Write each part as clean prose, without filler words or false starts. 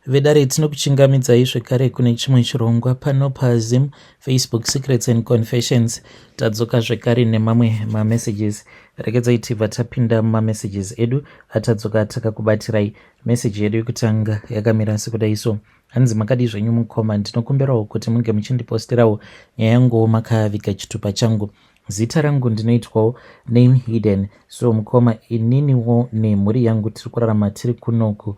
Vedare, tinokuchingamidzai zvekare kune chimwe chirongwa pano paZim Facebook Secrets and Confessions. Tadzoka zvekare nemamwe mamessages. Regedzai tibva tapinda mumamessages edu atadzoka takakubatirai. Meseji yedu yekutanga yakamira sekudai so. Hanzi, "Makadii zvenyu mukoma? Ndinokumbirawo kuti munge muchindipostirawo nyaya yanguwo makaviga chitupa changu. Zita rangu ndinoitwawo name hidden. So mukoma, ininiwo nemhuri yangu tiri kurarama tiri kunoku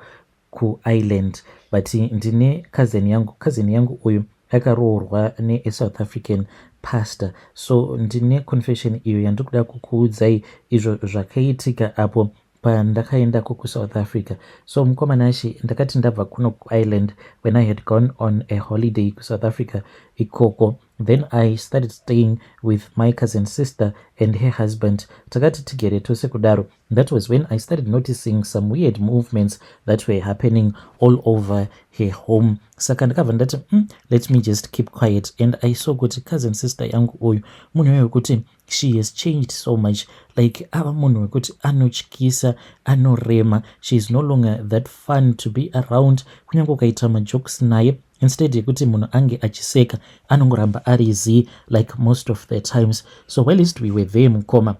kuIreland, but ndine cousin yangu. Cousin yangu uyu akaroorwa neSouth African pastor. So ndine confession iyo yandiri kuda kukuudzai, izvo zvakaitika apo pandakaendako kuSouth Africa. So mukoma Nashi, ndakati ndabva kuno kuIreland when I had gone on a holiday kuSouth Africa ikoko, then I started staying with my cousin sister and her husband. Takati tigere tose kudaro, that was when I started noticing some weird movements that were happening all over her home. Saka ndakabva ndati, let me just keep quiet." And I saw kuti cousin sister yangu uyu munhu wekuti she has changed so much, like ava munhu wekuti anotyisa, anorema. She is no longer that fun to be around. Kunyange ukaita majokes naye, instead yekuti munhu ange achiseka, anongoramba ari zii like most of the times. So whilst we were there, mukoma,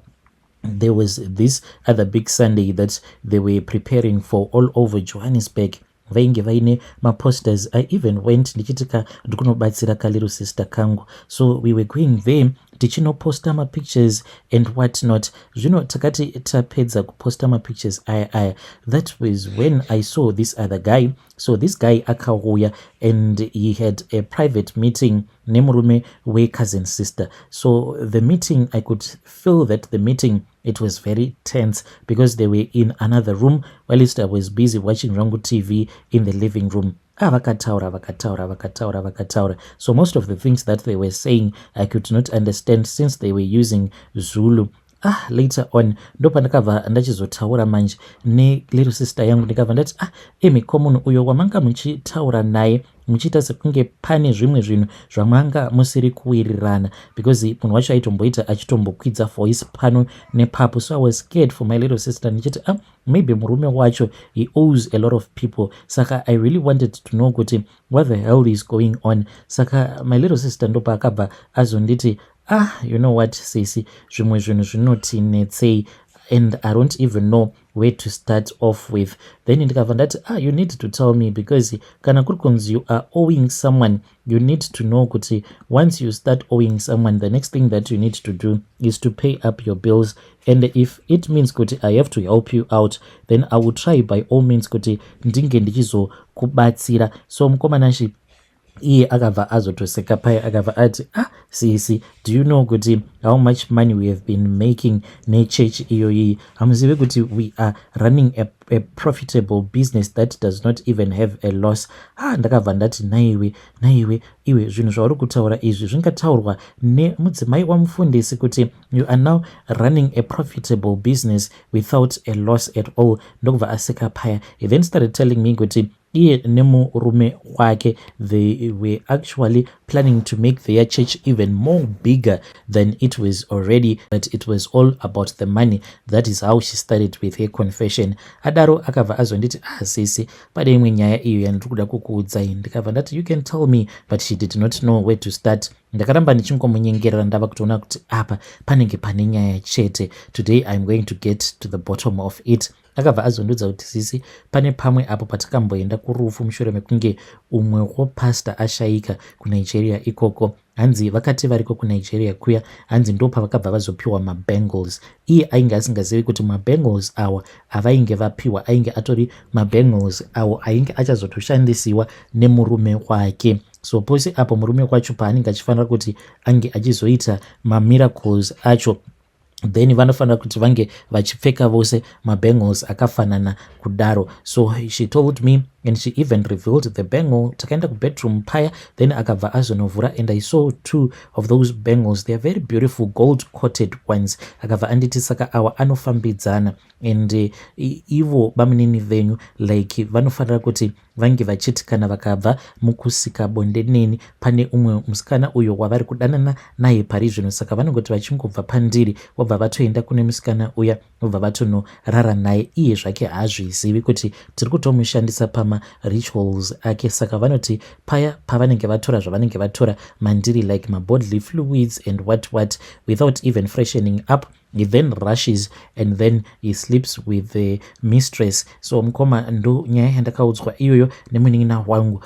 there was this other big Sunday that they were preparing for all over Johannesburg. Vainge vaine maposters. I even went ndichiti ka ndikunobatsira kalittle sister kangu. So we were going there tichinoposta mapictures and what not. Zvino takati tapedza kuposta mapictures aya aya, that was when I saw this other guy. So this guy akauya and he had a private meeting nemurume wecousin sister. So the meeting, I could feel that the meeting, it was very tense because they were in another room whilst I was busy watching rangu TV in the living room. Ah, vakataura, vakataura, vakataura, vakataura. So most of the things that they were saying I could not understand since they were using Zulu. Ah, later on ndopandakabva ndachizotaura manje nelittle sister yangu. Ndikabva ndati, "Ah, imi, ko munhu uyo wamanga muchitaura naye muchiita sekunge pane zvimwe zvinhu zvamanga musiri kuwirirana?" Because munhu wacho aitomboita achitombokwidza voice pano nepapo. So I was scared for my little sister ndichiti, "Ah, maybe murume wacho, he owes a lot of people." Saka I really wanted to know kuti what the hell is going on. Saka my little sister ndopaakabva azonditi, "Ah, you know what, sisi, zvimwe zvinhu zvinotinetsei and I don't even know where to start off with." Then ndikabva ndati, "Ah, you need to tell me, because kana kuri kunzi you are owing someone, you need to know kuti once you start owing someone, the next thing that you need to do is to pay up your bills. And if it means kuti I have to help you out, then I will try by all means kuti ndinge ndichizokubatsira." So mukoma Nashi, iye akabva azotoseka paya, akabva ati, "Ah, sisi, do you know kuti how much money we have been making nechechi iyoyi? Hamuzivi kuti we are running a profitable business that does not even have a loss?" Ah, ndakabva ndati, "Naiwe, naiwe iwe, zvinhu zvauri kutaura izvi zvingataurwa nemudzimai wamufundisi, kuti you are now running a profitable business without a loss at all?" Ndokubva aseka paya. He then started telling me kuti iye nemurume wake, they were actually planning to make their church even more bigger than it was already, but it was all about the money. That is how she started with her confession. Adaro akabva azonditi, "Ah, sisi, pane imwe nyaya iyo yandiri kuda kukuudzai." Ndikabva ndati, "You can tell me." But she did not know where to start. Ndakaramba ndichingomunyengerera, ndava kutoona kuti apa panenge pane nyaya chete. Today I am going to get to the bottom of it. Akabva azondiudza kuti, "Sisi, pane pamwe apo patakamboenda kurufu mushure mekunge umwe wopasta ashayika kuNigeria ikoko." Hanzi vakati variko kuNigeria kuya, hanzi ndo pavakabva vazopiwa mabangles. Iye ainge asingazivi kuti mabangles awa avainge vapiwa ainge atori mabangles awo ainge achazotoshandisiwa nemurume wake. So pose apo murume wacho paanenge achifanira kuti ange achizoita mamiracles acho, then vanofanira kuti vange vachipfeka vose mabangles akafanana kudaro. So she told me and she even revealed the bangle. Takaenda kubedroom paya, then akabva azonovhura and I saw two of those bangles. They are very beautiful gold coated ones. Akabva anditi, "Saka awa anofambidzana and ivo bamunini venyu, like, vanofanira kuti vange vachiti kana vakabva mukusika bonde neni, pane umwe musikana uyo wavari kudanana naye pari zvino. Saka vanongoti vachingobva pandiri, vobva vatoenda kune musikana uya, vobva vatonorara naye. Iye zvake haazvizivi kuti tiri kutomushandisa pama marituals ake. Saka vanoti paya pavanenge vatora zvavanenge vatora mandiri, like mabodily fluids and what what, without even freshening up, he then rushes and then he sleeps with the mistress. So mukoma, ndo nyaya yandakaudzwa iyoyo nemunin'ina wangu.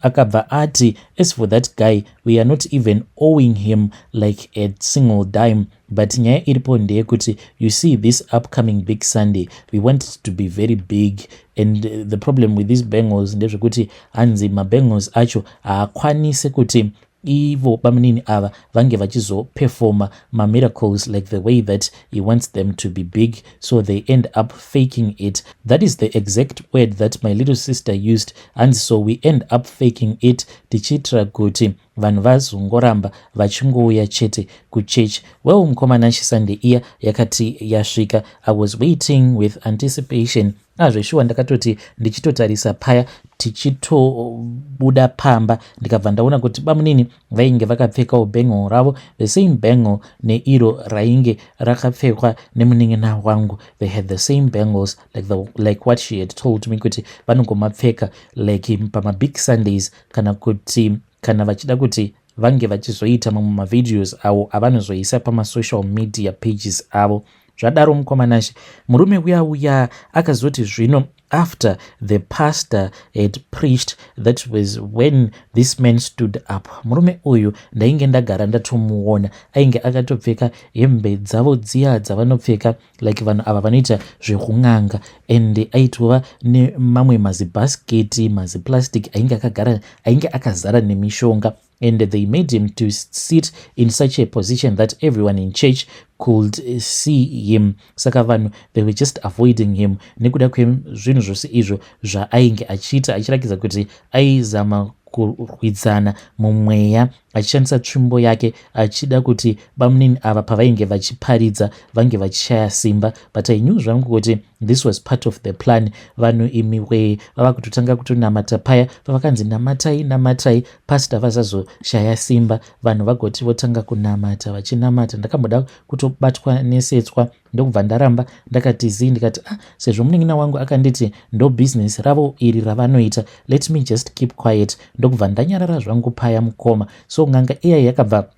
Akabva ati, "As for that guy, we are not even owing him like a single dime, but nyaya iripo ndeyekuti, you see, this upcoming big Sunday, we want it to be very big, and the problem with these bangles ndezvekuti hanzi mabangles acho haakwanisi kuti ivo bamunini ava vange vachizopefoma mamiracles like the way that he wants them to be big, so they end up faking it." That is the exact word that my little sister used. And so we end up faking it tichiitira kuti vanhu vazongoramba vachingouya chete kuchechi. Well, mukoma Nashi, Sunday iya yakati yasvika, I was waiting with anticipation. Azveshuwa, ndakatoti ndichitotarisa paya tichitobuda pamba, ndikabva ndaona kuti bamunini vainge vakapfekawo bangle ravo, the same bangle neiro rainge rakapfekwa nemunin'ina wangu. They had the same bangles like what she had told me kuti vanongomapfeka like pamabig Sundays, kana kuti kana vachida kuti vange vachizoita mamwe mavideos avo avanozoisa pamasocial media pages avo. Zvadaro, mukoma Nashi, murume uya uya akazoti zvino after the pastor had preached, that was when this man stood up. Murume uyu ndainge ndagara ndatomuona, ainge akatopfeka hembe dzavo dziya dzavanopfeka like vanhu ava vanoita zvekun'anga, and aitova nemamwe mazibhasiketi, maziplastic ainge akagara, ainge akazara nemishonga, and they made him to sit in such a position that everyone in church could see him. Saka vanhu, they were just avoiding him nekuda kwezvinhu zvose izvo zvaainge achiita, achirakidza kuti aizama kurwidzana mumweya achishandisa tsvimbo yake, achida kuti bamunini ava pavainge vachiparidza vange vachishaya simba. But I knew zvangu kuti this was part of the plan. Vanhu imiwe, vava kutotanga kutonamata paya pavakanzi, "Namatai, namatai, pastor vasazoshaya simba." Vanhu vagoti votanga kunamata, vachinamata, ndakamboda kutobatwa nesetswa, ndokubva ndaramba ndakati zii. Ndikati, "Ah, sezvo munin'ina wangu akanditi ndo bhizinesi ravo iri ravanoita, let me just keep quiet." Ndokubva ndanyarara zvangu paya, mukoma. So n'anga iya yakabva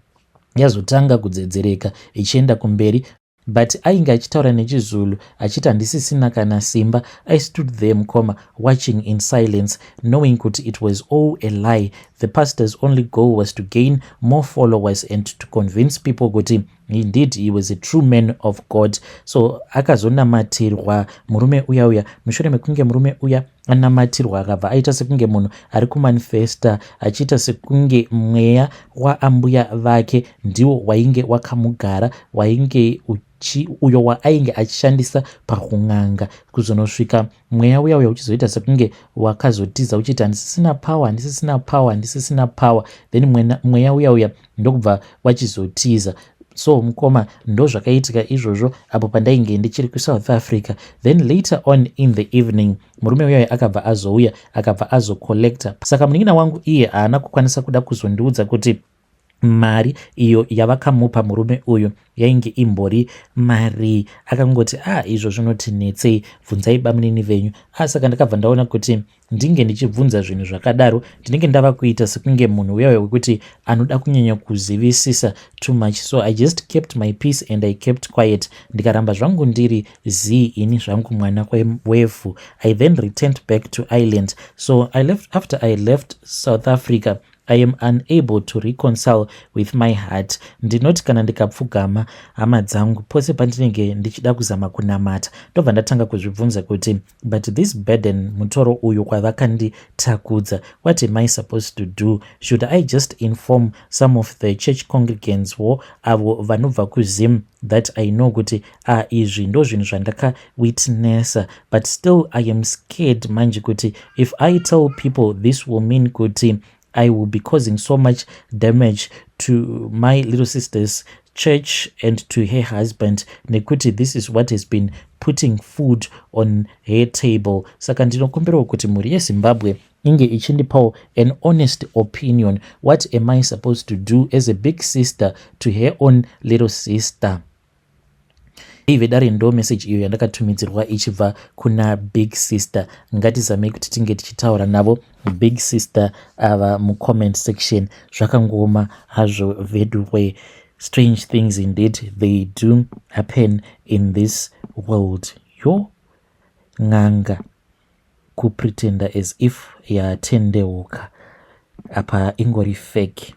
yazotanga kudzedzereka ichienda kumberi, but ainge achitaura nechiZulu achiti, "Handisisina kana simba." I stood there, mukoma, watching in silence, knowing kuti it was all a lie. The pastor's only goal was to gain more followers and to convince people kuti indeed he was a true man of God. So akazonamatirwa murume uya uya. Mushure mekunge murume uya anamatirwa, akabva aita sekunge munhu ari kumanifesta, achiita sekunge mweya waambuya vake ndiwo wainge wakamugara, wainge uyo waainge achishandisa pakun'anga, kuzonosvika mweya uya uya uchizoita sekunge wakazotiza uchiti, "Handisisina power, handisisina power, handisisina power." Then mweya uya uya ndokubva wachizotiza. So mukoma, ndo zvakaitika izvozvo apo pandainge ndichiri kuSouth Africa. Then later on in the evening, murume uyayo akabva azouya, akabva azocollecta. Saka munin'ina wangu iye haana kukwanisa kuda kuzondiudza kuti mari iyo yavakamupa murume uyu yainge imbori mari. Akangoti, "A ah, izvo zvinotinetsei, bvunzai bamunini venyu." A ah, saka ndakabva ndaona kuti ndinge ndichibvunza zvinhu zvakadaro, ndinenge ndava kuita sekunge munhu uyayo wekuti anoda kunyanya kuzivisisa too much. So I just kept my peace and I kept quiet, ndikaramba zvangu ndiri zii, ini zvangu mwana wevhu. I then returned back to Ireland. So I left, after I left South Africa, I am unable to reconcile with my heart. Ndinoti kana ndikapfugama, hama dzangu, pose pandinenge ndichida kuzama kunamata, ndobva ndatanga kuzvibvunza kuti, but this burden, mutoro uyu kwavakanditakudza, what am I supposed to do? Should I just inform some of the church congregants wo avo vanobva kuZim that I know kuti, ah, izvi ndo zvinhu zvandakawitnessa? But still I am scared manje kuti if I tell people, this will mean kuti I will be causing so much damage to my little sister's church and to her husband, nekuti this is what has been putting food on her table. Saka ndinokumbirawo kuti mhuri yeZimbabwe inge ichindipawo an honest opinion. What am I supposed to do as a big sister to her own little sister? Hei vedare, ndo message iyo yandakatumidzirwa ichibva kuna big sister. Ngatizamei kuti tinge tichitaura navo big sister ava mucomment section. Zvakangooma hazvo veduwe. Strange things indeed, they do happen in this world. Yo, n'anga kupretenda as if yatendeuka, apa ingori fake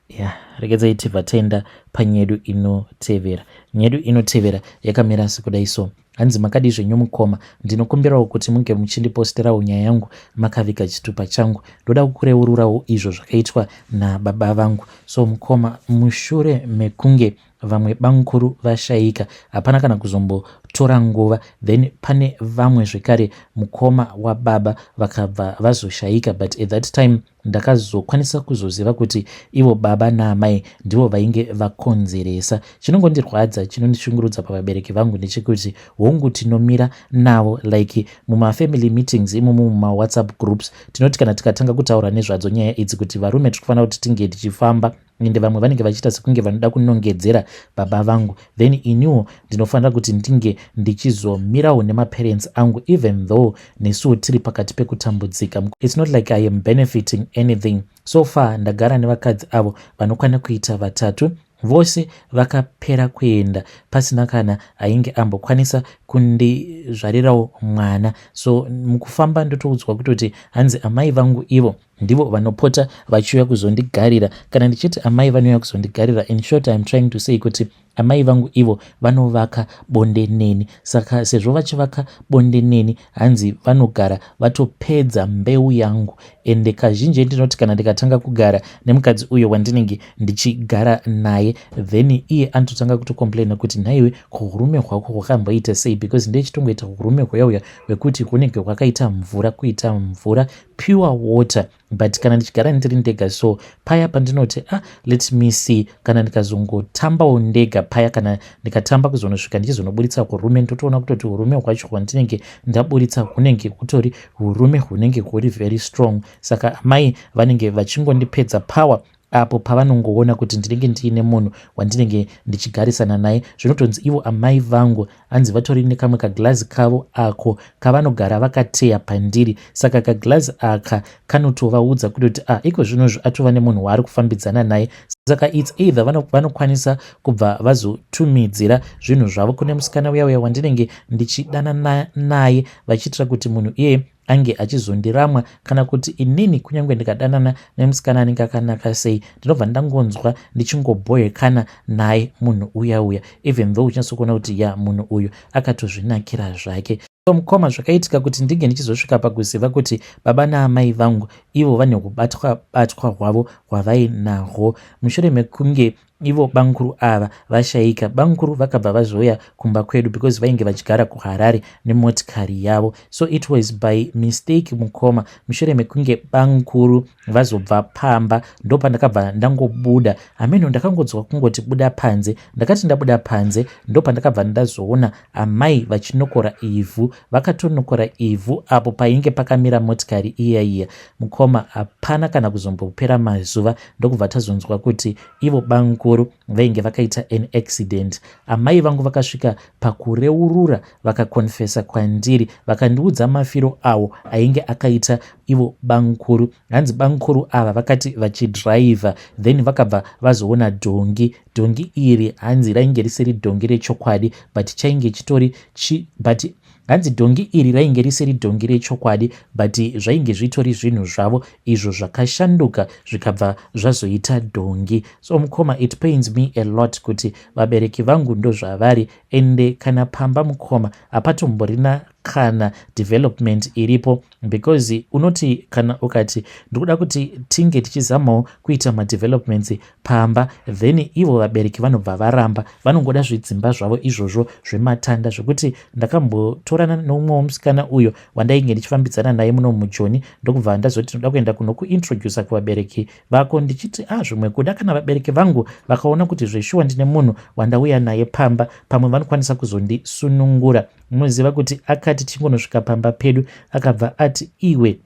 ya. Yeah, regedzai tibva taenda panyedu inotevera. Nyedu inotevera yakamira sekudai so. Hanzi, "Makadi zvenyu mukoma? Ndinokumbirawo kuti munge muchindiposterawo nyaya yangu makaviga chitupa changu. Ndoda kureururawo izvo zvakaitwa nababa vangu. So mukoma, mushure mekunge vamwe bamukuru vashayika, hapana kana kuzombotora nguva, then pane vamwe zvekare mukoma wababa vakabva vazoshayika. But at that time ndakazokwanisa kuzoziva kuti ivo baba naamai ndivo vainge vakonzeresa. Chinongondirwadza, chinondishungurudza pavabereki vangu ndechekuti, hongu, tinomira navo like mumafamily meetings imomo, mumawhatsapp groups. Tinoti kana tikatanga kutaura nezvadzo nyaya idzi kuti varume tiri kufanira kuti tinge tichifamba, ende vamwe vanenge vachiita sekunge vanoda kunongedzera baba vangu, then iniwo ndinofanira kuti ndinge ndichizomirawo nemaparents angu, even though nesuwo tiri pakati pekutambudzika. It's not like I am benefiting anything. So far ndagara nevakadzi avo vanokwana kuita vatatu. Vose vakapera kuenda pasina kana ainge ambokwanisa kundizvarirawo mwana. So mukufamba ndotoudzwa kutoti hanzi amai vangu ivo ndivo vanopota vachiuya kuzondigarira. Kana ndichiti amai vanouya kuzondigarira, in short I am trying to say kuti amai vangu ivo vanovaka bonde neni. Saka sezvo vachivaka bonde neni, hanzi vanogara vatopedza mbeu yangu. Ende kazhinji ndinoti kana ndikatanga kugara nemukadzi uyo wandinenge ndichigara naye, then iye anototanga kutocomplaina kuti, 'Nhaiwe, kuurume hwako hwakamboita sei?' Because ndechitongoita urume hweuya hwekuti hunenge hwakaita mvura, kuita mvura, pure water. But kana ndichigara ndiri ndega, so paya pandinoti, 'Ah, let me see,' kana ndikazongotambawo ndega paya, kana ndikatamba kuzonosvika ndichizonoburitsa urume, ndotoona kutoti urume hwacho hwandinenge ndaburitsa hunenge hutori urume hunenge huri very strong. Saka amai vanenge vachingondipedza power apo pavanongoona kuti ndinenge ndiine munhu wandinenge ndichigarisana naye. Zvinotonzi ivo amai vangu hanzi vatori nekamwe kaglazi kavo ako kavanogara vakateya pandiri. Saka kaglazi aka kanotovaudza kutoti, 'Ah, iko zvinozvo atova nemunhu waari kufambidzana naye.' Saka it's either vanokwanisa kubva vazotumidzira zvinhu zvavo kune musikana uya uya wandinenge ndichidana naye, vachiitira kuti munhu iyeye ange achizondiramwa, kana kuti inini kunyange ndikadanana nemusikana anenge akanaka sei, ndinobva ndangonzwa ndichingobhohekana naye munhu uya uya, even though uchinyatsokuona kuti ya, munhu uyu akatozvinakira zvake. So mukoma, zvakaitika kuti ndinge ndichizosvika pakuziva kuti baba naamai vangu ivo vane kubatwa batwa hwavo hwavainahwo mushure mekunge ivo bamukuru ava vashayika. Bamukuru vakabva vazouya kumba kwedu because vainge vachigara kuHarare nemotikari yavo. So it was by mistake, mukoma. Mushure mekunge bamukuru vazobva pamba, ndopandakabva ndangobuda hameno. Ndakangonzwa kungoti buda panze. Ndakati ndabuda panze, ndopandakabva ndazoona amai vachinokora ivhu. Vakatonokora ivhu apo painge pakamira motikari iya iya. Mukoma, hapana kana kuzombopera mazuva, ndokubva tazonzwa kuti ivo bamukuru vainge vakaita an accident. Amai vangu vakasvika pakureurura, vakakonfesa kwandiri, vakandiudza mafiro awo ainge akaita ivo bamukuru. Hanzi bamukuru ava vakati vachidhiraivha, then vakabva vazoona dhongi. Dhongi iri hanzi rainge risiri dhongi rechokwadi, but chainge chitori chi, but hanzi dhongi iri rainge risiri dhongi rechokwadi, but zvainge zvitori zvinhu zvavo izvo zvakashanduka zvikabva zvazoita dhongi. So mukoma, it pains me a lot kuti vabereki vangu ndozvavari. Ende kana pamba, mukoma, hapatomborina kana development iripo, because unoti kana ukati ndikuda kuti tinge tichizamawo kuita madevelopments pamba, then ivo vabereki vanobva varamba. Vanongoda zvidzimba zvavo izvozvo zvematanda, zvekuti ndakambotorana neumwewo musikana uyo wandainge ndichifambidzana naye muno mujoni, ndokubva ndazoti ndoda kuenda kunokuintrodusa kuvabereki vako, ndichiti, "A ah, zvimwe kuda kana vabereki vangu vakaona kuti zveshuwa ndine munhu wandauya naye pamba, pamwe vanokwanisa kuzondisunungura." Munoziva kuti akati tingonosvika pamba pedu, akabva ati, "Iwe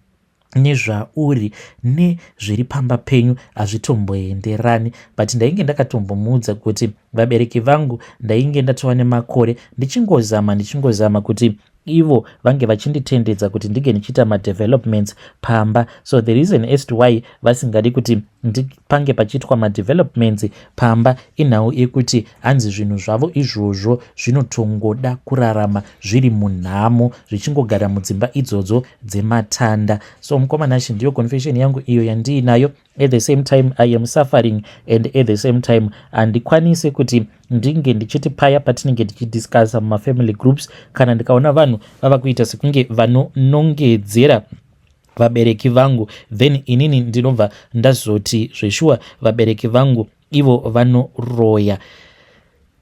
Nezvauri nezviri pamba penyu hazvitomboenderani, but ndainge ndakatombomuudza kuti vabereki vangu ndainge ndatova nemakore ndichingozama ndichingozama kuti ivo vange vachinditendedza kuti ndinge ndichiita madevelopments pamba. So the reason as to why vasingadi kuti pange pachiitwa madevelopments pamba inhau yekuti hanzi zvinhu zvavo izvozvo zvinotongoda kurarama zviri munhamo, zvichingogara mudzimba idzodzo dzematanda. So mukoma Nashe, ndiyo confession yangu iyo yandiinayo. At the same time I am suffering and at the same time handikwanisi kuti ndinge ndichiti paya patinenge tichidiscussa mumafamily groups, kana ndikaona vanhu vava kuita sekunge vanonongedzera vabereki vangu, then inini ndinobva ndazoti zveshuwa vabereki vangu ivo vanoroya.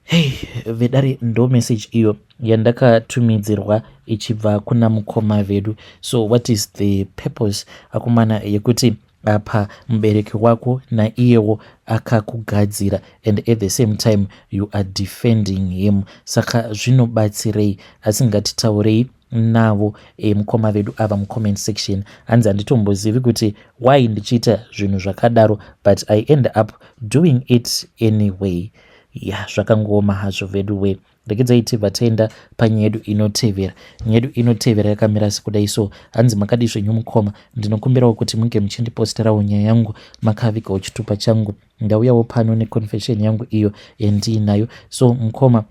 Hei vedare, ndo message iyo yandakatumidzirwa ichibva kuna mukoma vedu. So what is the purpose, akomana, yekuti apa mubereki wako naiyewo akakugadzira and at the same time you are defending him? Saka zvinobatsirei? Asi ngatitaurei navo mukoma vedu ava mucomment section. Hanzi handitombozivi kuti why ndichiita zvinhu zvakadaro, but I end up doing it anyway. Ya, zvakangooma hazvo vedu we. Regedzai tibva taenda panyaya yedu inotevera. Nyaya yedu inotevera yakamira sekudai so. Hanzi, "Makadi zvenyu mukoma? Ndinokumbirawo kuti munge muchindiposterawo nyaya yangu makavigawo chitupa changu. Ndauyawo pano neconfession yangu iyo yandiinayo. So mukoma,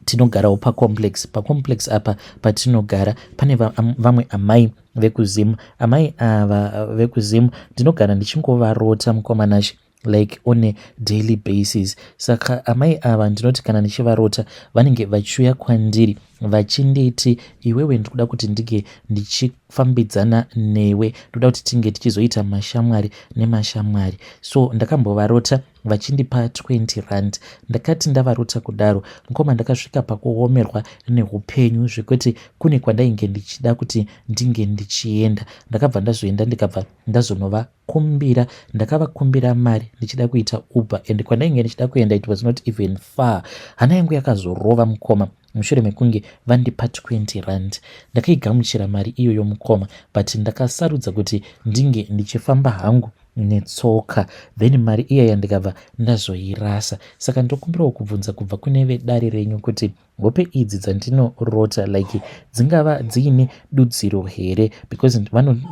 tinogarawo pacomplex. Pacomplex apa patinogara pane vamwe amai vekuZimu. Amai ava vekuZimu ndinogara ndichingovarota, mukoma Nashe, like on a daily basis. Saka amai ava ndinoti kana ndichivarota, vanenge vachiuya kwandiri vachinditi, 'Iwewe, ndikuda kuti ndinge ndichifambidzana newe, ndoda kuti tinge tichizoita mashamwari nemashamwari.' So ndakambovarota vachindipa 20 rand. Ndakati ndavarota kudaro, mukoma, ndakasvika pakuomerwa neupenyu zvekuti kune kwandainge ndichida kuti ndinge ndichienda. Ndakabva ndazoenda, ndikabva ndazonovakumbira. Ndakavakumbira mari ndichida kuita Uber, and kwandainge ndichida kuenda, it was not even far. Hana yangu yakazorova, mukoma, mushure mekunge vandipa 20 rand. Ndakaigamuchira mari iyoyo, mukoma, but ndakasarudza kuti ndinge ndichifamba hangu netsoka, then mari iyaya ndikabva ndazoirasa. Saka ndokumbirawo kubvunza kubva kune vedare renyu kuti hope idzi dzandinorota, like, dzingava dziine dudziro here? Because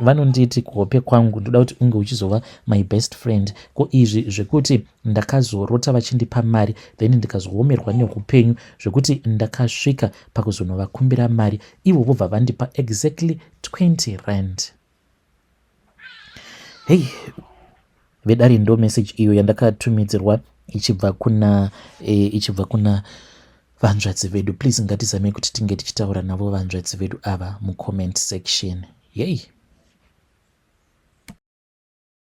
vanonditi kuhope kwangu, ndoda kuti unge uchizova my best friend. Ko izvi zvekuti ndakazorota vachindipa mari, then ndikazoomerwa neupenyu zvekuti ndakasvika pakuzonovakumbira mari, ivo vobva vandipa exactly 20 rand?" Hei vedare, ndo message iyo yandakatumidzirwa ichibva kuna vanzvadzi vedu. Please ngatizamei kuti tinge tichitaura navo vanzvadzi vedu ava mucomment section. Yei.